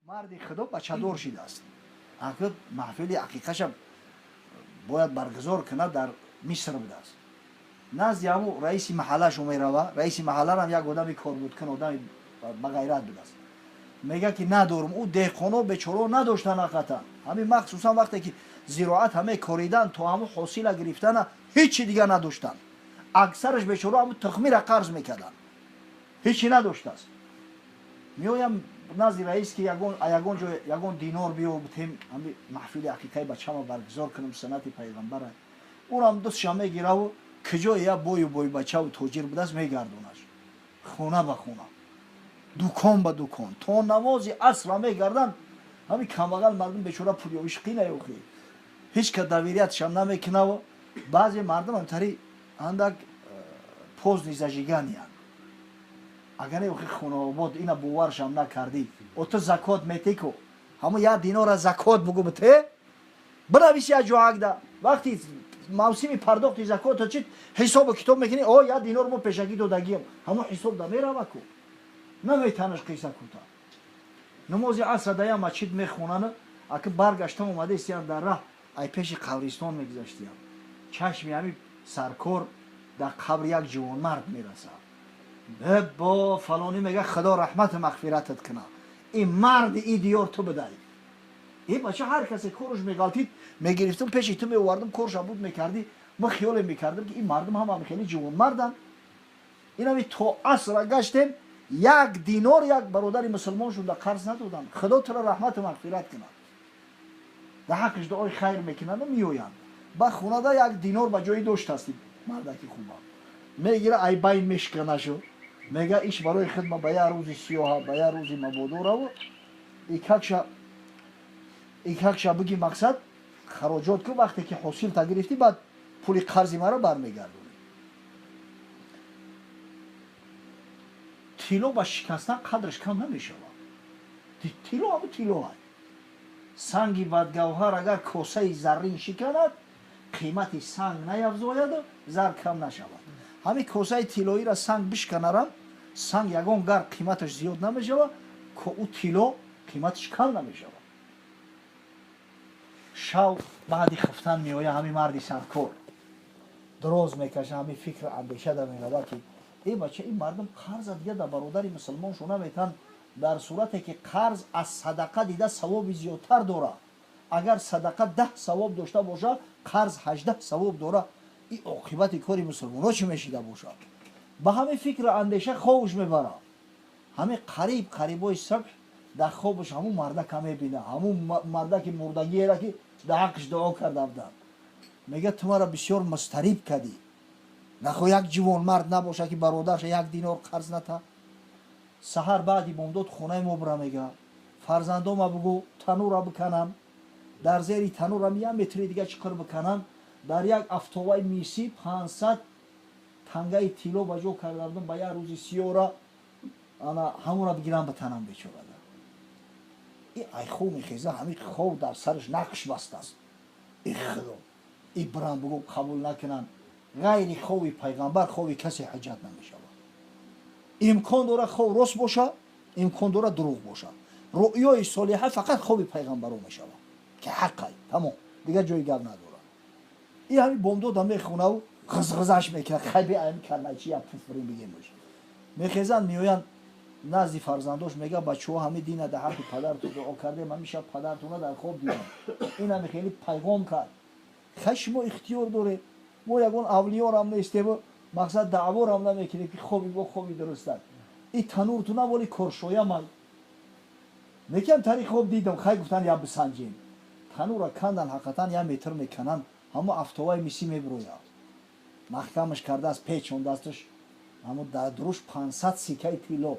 Марди худо бачадор шидааст. Акд маҳфили ақиқаша бояд баргузор кунад, дар Миср будааст. Назди ҳаму раиси маҳаллашу мерава. Раиси маҳалларам як одами корбудкун, одами бағайрат будааст. Мега ки надорум. Ӯ деҳқоно бечоро надоштан ҳақиқатан. Ҳамин махсусан вақте ки зироат ҳаме коридан, то ҳаму ҳосила гирифтана ҳечи дига надоштанд. Аксараш бечоро ҳаму тухмира қарз мекарданд, ҳечи надоштааст. Меоям назди раис, ки ягон ҷо ягон динор биё бутем, ҳами маҳфили ақиқаи бачама баргузор кунам, суннати пайғамбара. Ӯрам дустша мегираву куҷое я бою бойбачаву тоҷир будааст, мегардонаш хона ба хона, дукон ба дукон, то намози асра мегарданд. Ҳами камбағал мардум бечора пулёвиш қинаёхи, ҳеҷ ка доверять шам намекунаву баъзе мардум ҳамтари андак поздний зажигания н. Агар не, охи, хонаобод ина боваршам накардӣ. О, ту закот метеку, ҳамо як динора закот бугу, бите, бинависи як ҷоакда. Вақти мавсими пардохти закота чи ҳисобу китоб мекунӣ? О, як динор мо пешакӣ додагием, ҳамо ҳисоб да мерава ку, наметанаш қисса кута. Намози асра да як масҷид мехонанд. Аки баргаштам, омадаистиям, дар раҳ ай пеши қабристон мегузаштиям. Чашми ҳами саркор дар қабри як ҷавонмард мерасад. Бо фалонӣ, мега, худо раҳмату мағфиратат кунад, ин марди и диёр ту будай. Э бача, ҳар касе корш меғалтид, мегирифтам, пеши ту меовардам, корша буд мекардӣ. Ма хиёле мекардам, ки ин мардум ҳама хеле ҷавонмарданд. Инами то асра гаштем, як динор як бародари мусулмон шуда қарз надодам. Худо туро раҳмату мағфират кунад. Дар ҳаққиш дуои хайр мекунанду меоянд ба хонада. Як динор ба ҷои доштасти. Мардаки хуба мегира, ай байн мешканашу, мега: иш барои хидма, ба як рӯзи сиёҳа, ба як рӯзи мабодораву икакша биги, мақсад хароҷот ку. Вақте ки ҳосилта гирифтӣ, баъд пули қарзи маро бармегардонӣ. Тилло ба шикастан қадраш кам намешавад. Тилло ҳаму тилло ай. Санги бадгавҳар агар косаи заррин шиканад, қимати санг наявзояду зар кам нашавад. Ҳамин косаи тиллоиро санг бишканарам, санг ягон гар қиматаш зиёд намешавад, ӯ тилло қиматаш кам намешавад. Шав баъди хуфтан меоя. Ҳамин марди саркор дроз мекаша, ҳамин фикр андеша да мерава, ки э бача, ин мардум қарза дига дар бародари мусулмоншо наметан, дар сурате ки қарз аз садақа дида савоби зиёдтар дора. Агар садақа 10 савоб дошта боша, қарз 18 савоб дора. И оқибати кори мусулмонҳо чӣ мешида бошад? Ба ҳамин фикру андеша хобш мебара. Ҳамин қариб қарибои субҳ дар хобаш ҳамун мардака мебина, ҳамун мардаки мурдагиера, ки дар ҳаққиш дуо карда буданд. Мега: ту маро бисёр мустариб кардӣ. Нахо як ҷивонмард набоша, ки бародарша як динор қарз ната? Саҳар баъди бомдод хонаи мо бира, мега, фарзандома бугӯ танура бикананд, дар зери танурам як метри дига чиқир бикананд. Дар як афтоваи мисӣ 500 тангаи тилло ба ҷо карда будам ба як рӯзи сиёра. Ана ҳамура бигирам, битанам бечорада. И айхоб мехеза, ҳамин хоб дар сараш нақш бастааст. И худо, и бирам бугӯ, қабул накунанд. Ғайри хоби пайғамбар хоби касе ҳуҷҷат намешавад. Имкон дора хоб рост боша, имкон дора дурӯғ боша. Рӯёи солиҳа фақат хоби пайғамбаро мешавад, ки ҳаққай, тамом, дигар ҷои гап надорад. И ҳамин бомдода мехонаву ғизғизаш мекунад. Хайби ами карначи я пуфрин бигемш. Мехезанд, меоянд назди фарзандош. Мега: бачаҳо, ҳами дина дар ҳаққи падартон дуо кардем, ҳами шаб падартона дар хоб дидам, ин ҳами хеле пайғом кард. Хай, шумо ихтиёр доред, мо ягон авлиёрам нестему, мақсад даъворам намекунем, ки хоби мо хоби дурустад. И танурту наволи коршоямай мекиам тари хоб дидам. Хай, гуфтан, я бисанҷем. Танура кандан, ҳақиқатан як метр мекананд, ҳамо афтоваи мисӣ мебирояд. Маҳкамаш кардааст, печондасташ, ҳамо дар дуруш 500 сикаи тилло.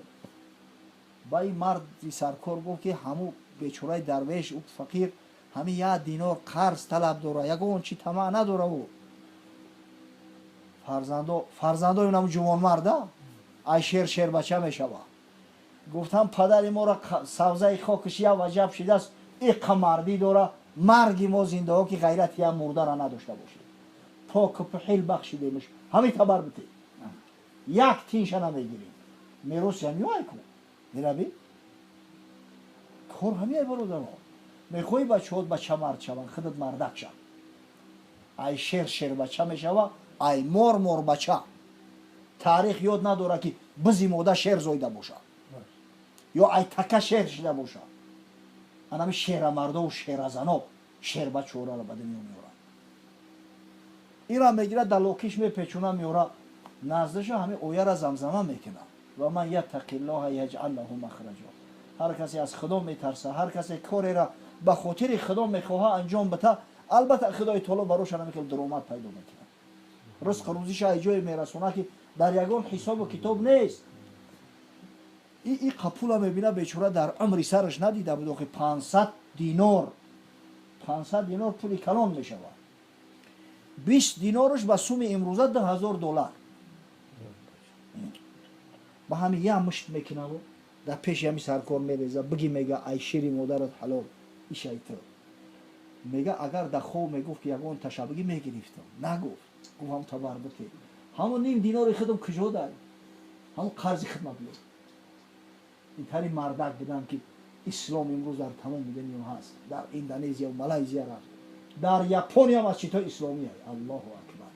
Ба ин марди саркор гуфт, ки ҳаму бечораи дарвеш, ӯ фақир, ҳамин як динор қарз талаб дора, ягон чи тамаъ надора. Ӯ фарзандо, фарзандои наму ҷувонмарда, ай шер шербача мешава. Гуфтам: падари моро савзаи хокиш як ваҷаб шидааст, иқа мардӣ дора. Марги мо зиндаҳо, ки ғайрати як мурдара надошта бошед. Поку пухил бахшидемш, ҳамин табар бите, як тинша намегирем. Меросиам ёай ку мерави. Кор ҳамин, бародарон. Мехоҳӣ бачаҳот бачамард шаванд, худат мардак шав. Ай шер шербача мешава, ай мор морбача. Таърих ёд надорад, ки бизи мода шер зоида бошад ё ай така шер шида бошад. Анами шерамардову шеразано шербачораро ба дунё меорад. Ира мегирад, далокиш мепечуна, меора наздаша, ҳамин ояра замзама мекунад: ومن يتق الله يجعل له مخرجا. Ҳар касе аз Худо метарса, ҳар касе корера ба хотири Худо мехоҳа анҷом бита, албатта, Худои Таоло барош ҳамин хел дуромад пайдо мекунад, ризқу рӯзиша ай ҷое мерасонад, ки дар ягон ҳисобу китоб нест. И қапула мебина, бечора дар умри сараш надида буд. Охи, 500 динор, 500 динор пули калон мешавад. 20 динорш ба суми имрӯза 2000 доллар. Ба ҳамин як мушт мекунаву дар пеши ҳами саркор мереза. Биги, мега, ай шири модарат ҳалол, ишайту. Мега, агар дар хоб мегуфт, ки ягон ташаббугӣ мегирифтам. Нагуфт, гуфт: ҳам табар бите, ҳамон ним динори худам куҷо дай, ҳамон қарзи хидмат биёр. Интари мардак будам, ки ислом имрӯз дар тамоми дунё ҳаст. Дар Индонезия, Малайзия рафт, дар Япония масҷидҳои исломия. Аллоҳу акбар!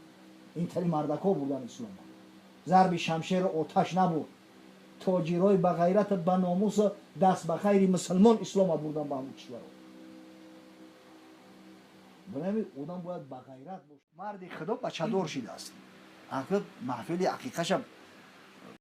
Интари мардакҳо бурдан ислома. Зарби шамшеру оташ набуд. Тоҷирои ба ғайрату ба номусу даст ба хайри мусулмон ислома бурдан ба ҳамун кишваро. Барои одам бояд ба ғайрат бош. Марди Худо бачадор шидааст. Ақл маҳфили ақиқаша.